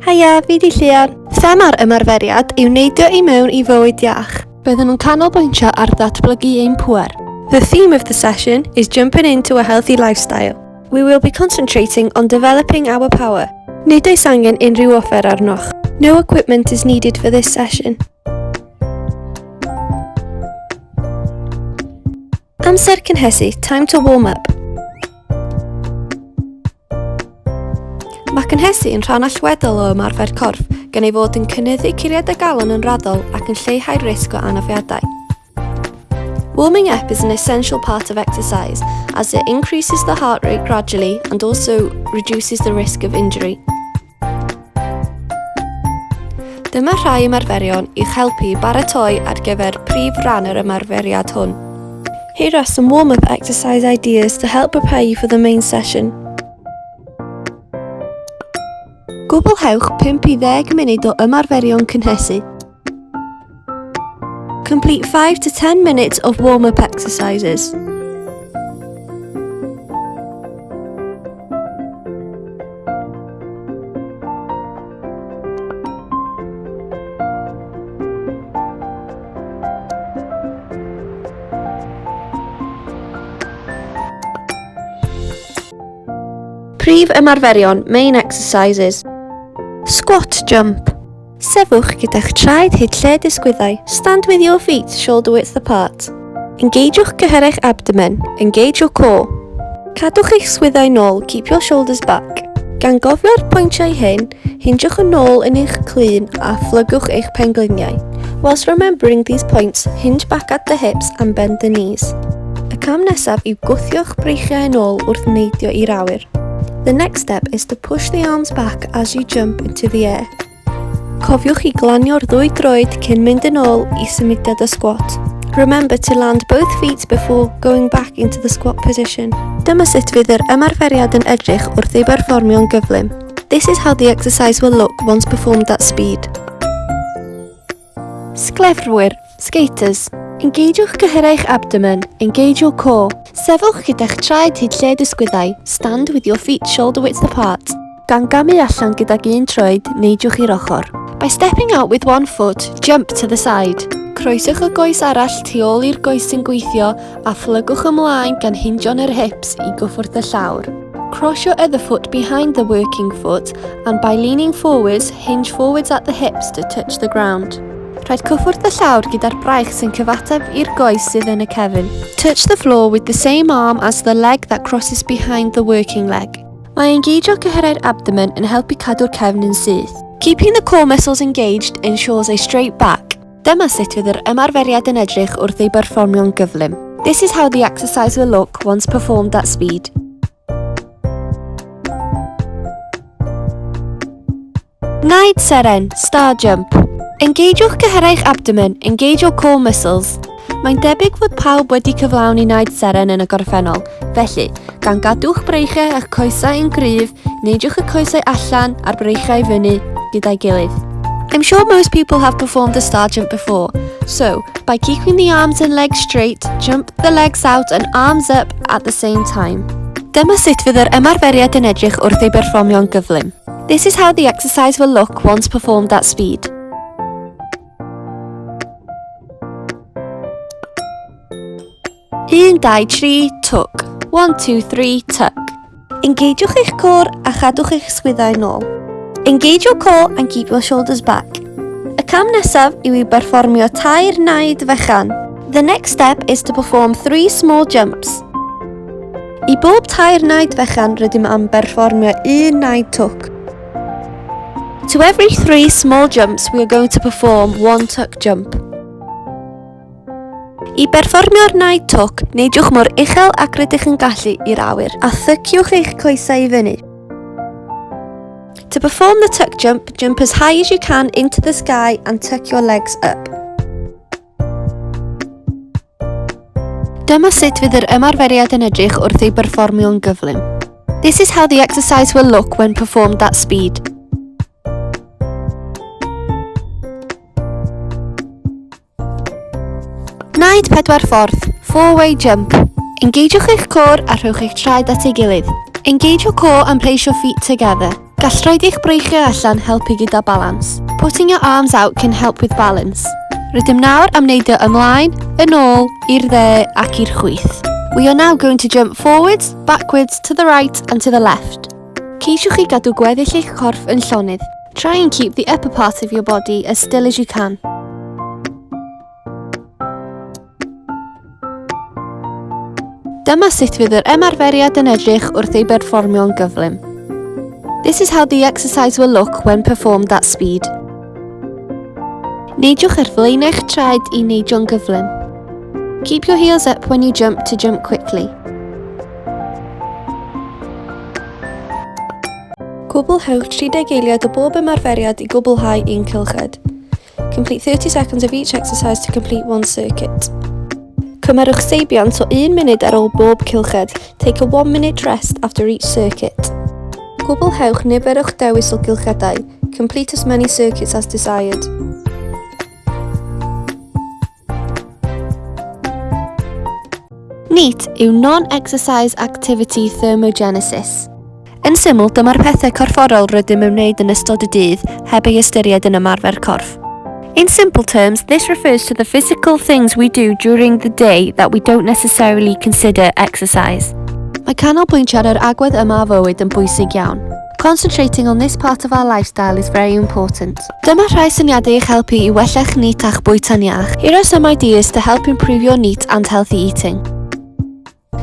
Haia, fi di Llian. Thema'r ymarferiad yw neidio i mewn i fywyd iach. Byddwn yn canolbwyntio ar ddatblygu ein pŵer. The theme of the session is jumping into a healthy lifestyle. We will be concentrating on developing our power. Nid oes angen unrhyw offer arnoch. No equipment is needed for this session. Amser cynhesu, time to warm up. Mae cynhesu yn rhan allweddol o ymarfer corff, gan ei fod yn cynyddu curiad y galon yn raddol ac yn lleihau'r risg o anafiadau. Warming up is an essential part of exercise, as it increases the heart rate gradually and also reduces the risk of injury. Dyma rhai ymarferion i'ch helpu i baratoi ar gyfer prif ran yr ymarferiad hwn. Here are some warm-up exercise ideas to help prepare you for the main session. Gwblhewch 5 i 10 munud o ymarferion cynhesu. Complete 5 to 10 minutes of warm-up exercises. Prif ymarferion, main exercises. Squat jump. Sefwch gyda'ch traed hyd lled ysgwyddau, stand with your feet shoulder width apart. Engagewch gyhyrau'ch abdomen, engage your core. Cadwch eich swyddau nôl, keep your shoulders back. Gan gofio'r pwyntiau hyn, hingiwch yn ôl yn eich clun a phlygwch eich pengliniau. Whilst remembering these points, hinge back at the hips and bend the knees. Y cam nesaf yw gwthio'ch breichiau yn ôl wrth neidio i'r awyr. The next step is to push the arms back as you jump into the air. Cofiwch i glanio'r ddwy droed cyn mynd yn ôl i symudiad y sgwat. Remember to land both feet before going back into the squat position. Dyma sut fydd yr ymarferiad yn edrych wrth ei berfformio'n gyflym. This is how the exercise will look once performed at speed. Sglefrwyr, skaters. Engagewch cyhyrau'ch abdomen, engage your core. Sefwch gyda'ch traed hyd lled ysgwyddau, stand with your feet shoulder width apart. Gan gamu allan gydag un troed, neidiwch i'r ochr. By stepping out with one foot, jump to the side. Croeswch y goes arall tu ôl i'r goes sy'n gweithio a phlygwch ymlaen gan hingio'n yr hips i gyffwrdd y llawr. Cross your other foot behind the working foot and by leaning forwards, hinge forwards at the hips to touch the ground. Rhaid cyffwrdd y llawr gyda'r braich sy'n cyfateb i'r goes sydd yn y cefn. Touch the floor with the same arm as the leg that crosses behind the working leg. Mae engagio cyhyrau'r abdomen yn helpu cadw'r cefn yn syth. Keeping the core muscles engaged ensures a straight back. Dyma sut fydd yr ymarferiad yn edrych wrth ei berfformio'n gyflym. This is how the exercise will look once performed at speed. Naid seren, star jump. Engagewch cyhyrau'ch abdomen, engage your core muscles. Mae'n debyg fod pawb wedi cyflawni naid seren yn y gorffennol, felly, gan gadw'ch breichiau a'ch coesau yn gryf, neidiwch y coesau allan a'r breichiau fyny gyda'i gilydd. I'm sure most people have performed a star jump before, so, by keeping the arms and legs straight, jump the legs out and arms up at the same time. Dyma sut fydd yr ymarferiad yn edrych wrth ei berfformio'n gyflym. This is how the exercise will look once performed at speed. Un, dau, tri, tuck. One, two, three, tuck. Engagewch eich core a chadwch eich sgwyddau nôl. Engage your core and keep your shoulders back. Y cam nesaf yw i berfformio tair naid fechan. The next step is to perform three small jumps. I bob tair naid fechan rydym am berfformio un naid twc. To every three small jumps we are going to perform one tuck jump. I berfformio'r naid twc, neidiwch mor uchel ac rydych yn gallu i'r awyr, a thyciwch eich coesau i fyny. To perform the tuck jump, jump as high as you can into the sky and tuck your legs up. Dyma sut fydd yr ymarferiad yn edrych wrth ei berfformio'n gyflym. This is how the exercise will look when performed at speed. Naid pedwar ffordd, four-way jump. Engagewch eich core a rhowch eich traed at ei gilydd. Engage your core and place your feet together. Gall rhoid eich breichiau allan helpu gyda balans. Putting your arms out can help with balance. Rydym nawr am neidio ymlaen, yn ôl, i'r dde ac i'r chwith. We are now going to jump forwards, backwards, to the right and to the left. Ceisiwch i gadw gweddill eich corff yn llonydd. Try and keep the upper part of your body as still as you can. Dyma sut fydd yr ymarferiad yn edrych wrth ei berfformio'n gyflym. This is how the exercise will look when performed at speed. Neidiwch ar flaenau'ch traed i neidio'n gyflym. Keep your heels up when you jump to jump quickly. Cwblhewch 30 eiliad o bob ymarferiad i gwblhau un cylched. Complete 30 seconds of each exercise to complete one circuit. Cymerwch seibiant o un munud ar ôl bob cylched. Take a one minute rest after each circuit. Cwblhewch nifer o'ch dewis o gylchedau. Complete as many circuits as desired. NEAT yw Non-Exercise Activity Thermogenesis. Yn syml, dyma'r pethau corfforol rydym yn wneud yn ystod y dydd heb ei ystyried yn ymarfer corff. In simple terms, this refers to the physical things we do during the day that we don't necessarily consider exercise. Mae canolbwyntio ar yr agwedd yma o fywyd yn bwysig iawn. Concentrating on this part of our lifestyle is very important. Dyma rhai syniadau i'ch helpu i wella'ch NEAT a'ch bwyta'n iach. Here are some ideas to help improve your NEAT and healthy eating.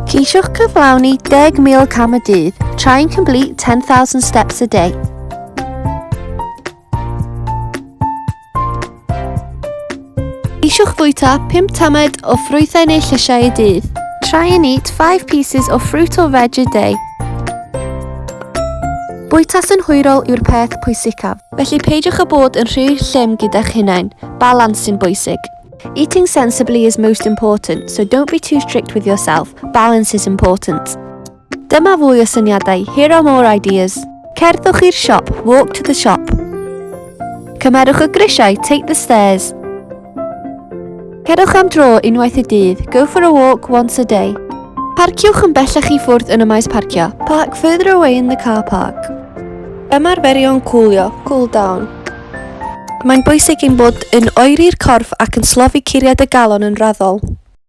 Ceisiwch cyflawni 10,000 cam y dydd. Try and complete 10,000 steps a day. Ceisiwch fwyta 5 tamed o ffrwythau neu llysiau y dydd. Try and eat 5 pieces of fruit or veg a day. Bwyta synhwyrol yw'r peth pwysicaf, felly peidiwch â bod yn rhy llym gyda'ch hunain, balans sy'n bwysig. Eating sensibly is most important, so don't be too strict with yourself, balance is important. Dyma fwy o syniadau, here are more ideas. Cerddwch i'r siop, walk to the shop. Cymerwch y grisiau, take the stairs. Cerwch am dro unwaith y dydd, go for a walk once a day. Parciwch yn bellach i ffwrdd yn y maes parcio, park further away in the car park. Ymarferion cwlio, cool down. Mae'n bwysig ein bod yn oeri'r corff ac yn slofi curiad y galon yn raddol.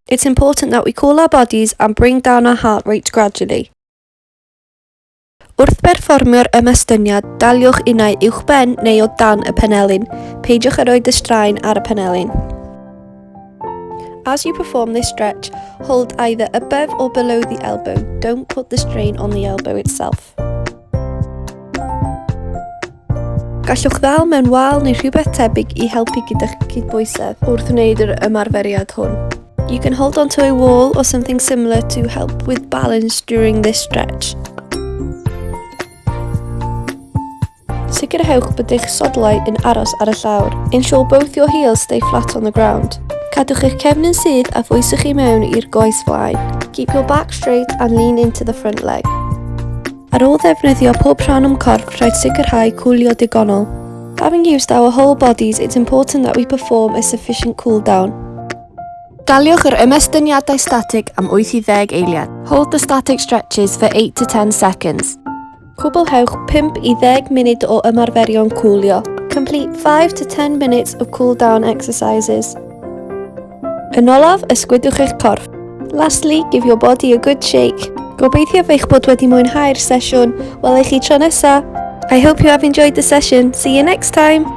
It's important that we cool our bodies and bring down our heart rate gradually. Wrth berfformio'r ymestyniad, daliwch unai uwchben neu o dan y penelin. Peidiwch â rhoi y straen ar y penelin. As you perform this stretch, hold either above or below the elbow. Don't put the strain on the elbow itself. Gallwch ddal mewn wal neu rhywbeth tebyg i helpu gyda'ch cydbwysedd wrth wneud yr ymarferiad hwn. You can hold onto a wall or something similar to help with balance during this stretch. Sicrhewch bod eich sodlau yn aros ar y llawr. Ensure both your heels stay flat on the ground. Cadwch eich cefn yn syth a phwyswch i mewn i'r goes flaen. Keep your back straight and lean into the front leg. Ar ôl ddefnyddio pob rhan o'm corff, rhaid sicrhau cwlio digonol. Having used our whole bodies, it's important that we perform a sufficient cool down. Daliwch yr ymestyniadau statig am 8 i 10 eiliad. Hold the static stretches for 8 to 10 seconds. Cwblhewch 5 i 10 munud o ymarferion cwlio. Complete 5 to 10 minutes of cool down exercises. Yn olaf, ysgwydwch eich corff. Lastly, give your body a good shake. Gobeithio eich bod wedi mwynhau'r sesiwn. Welai chi tro nesa. I hope you have enjoyed the session. See you next time.